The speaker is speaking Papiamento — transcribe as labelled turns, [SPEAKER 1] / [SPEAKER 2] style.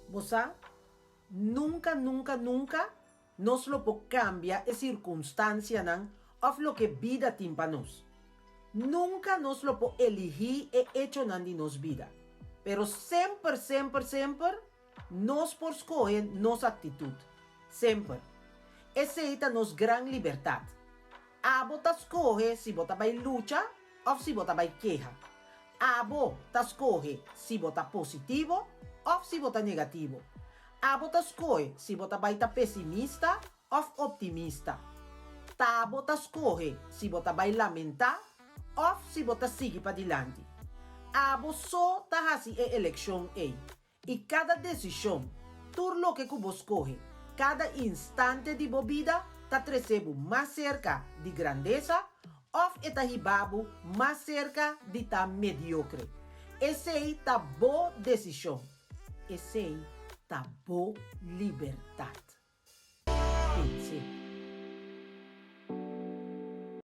[SPEAKER 1] Bo sa, nunka, nunka, nunka nos lo por kambia e sirkunstansianan òf loke bida tin pa nos. Nunka nos lo por eligí e echonan di nos bida. Pero semper, semper, semper nos por skohe nos aktitut. Semper. Esei ta nos gran libertat. Abo ta skohe si bo ta bai lucha òf si bo ta bai keha. Abo ta skohe si bo ta positivo òf si bo ta negativo. Abo ta skohe si bo ta bai ta pesimista òf optimista. Ta bo ta skohe si bo ta bai lamentá òf si bo ta sigui padilanti. Abo so ta hasi e elekshon ei. I kada desishon, tur loke ku bo skohe, kada instante di bo bida ta trese bo mas serka di grandesa òf e ta hiba bo mas serka di ta mediokre. Esei ta bo desishon. Esei ta bo libertat.